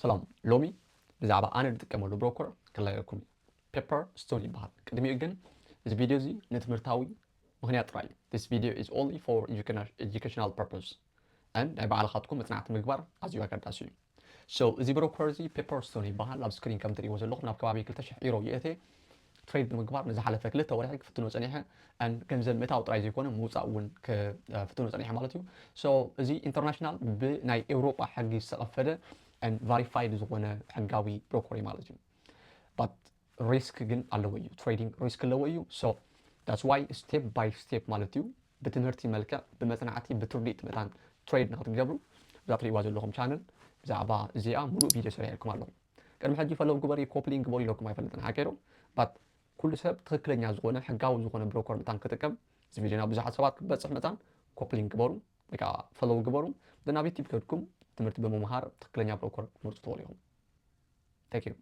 ሰላም፣ ሎሚ ብዛዕባ ኣነ ዝጥቀመሉ ብሮከር ክላየኩም እዩ። ፔፐር ስቶን ይበሃል። ቅድሚኡ ግን እዚ ቪድዮ እዚ ንትምህርታዊ ምኽንያት ጥራይ እዩ። This video is only for educational purpose and ናይ ባዕልኻትኩም መፅናዕቲ ምግባር ኣዝዩ ኣገዳሲ እዩ። So እዚ ብሮከር እዚ ፔፐር ስቶን ይበሃል። ኣብ ስክሪን ከም ትሪእዎ ዘለኹም ናብ ከባቢ ክልተ ሽሕ ዩሮ ይእተ። ትሬድ ብምግባር ንዝሓለፈ ክልተ ወርሒ ክፍትኖ ፀኒሐ። And ገንዘብ ምእታው ጥራይ ዘይኮነ ምውፃእ እውን ክፍትኖ ፀኒሐ ማለት እዩ። So እዚ ኢንተርናሽናል ብናይ ኤውሮጳ ሕጊ ዝተቐፈደ and ቫሪፋይድ ዝኾነ ሕጋዊ ብሮከር ማለት እዩ። But ሪስክ ግን ኣለዎ እዩ። ትሬዲንግ ሪስክ ኣለዎ እዩ። So that's why step by step ማለት እዩ፣ ብትምህርቲ መልክዕ ብመፅናዕቲ ብትርዲት መታን ትሬድ ንክትገብሩ እዛ ትሪእዋ ዘለኹም ቻነል ብዛዕባ እዚኣ ሙሉእ ቪድዮ ሰሪሐልኩም ኣለኹ። ቅድሚ ሕጂ ፈለው ግበሪ ኮፕሊንግ ግበሩ ኢለኩም ኣይፈልጥን ሓቀይዶ። But ኩሉ ሰብ ትኽክለኛ ዝኾነ ሕጋዊ ዝኾነ ብሮከር መታን ክጥቀም እዚ ቪድዮና ብዙሓት ሰባት ክበፅሕ መታን ኮፕሊንግ ግበሩ ወይ ከዓ ፈለው ግበሩ። Then ኣብ ዩቲብ ከድኩም ትምህርቲ ብምምሃር ትኽክለኛ ብሮከር ክትመርፁ ትኽእሉ ኢኹም። Thank you።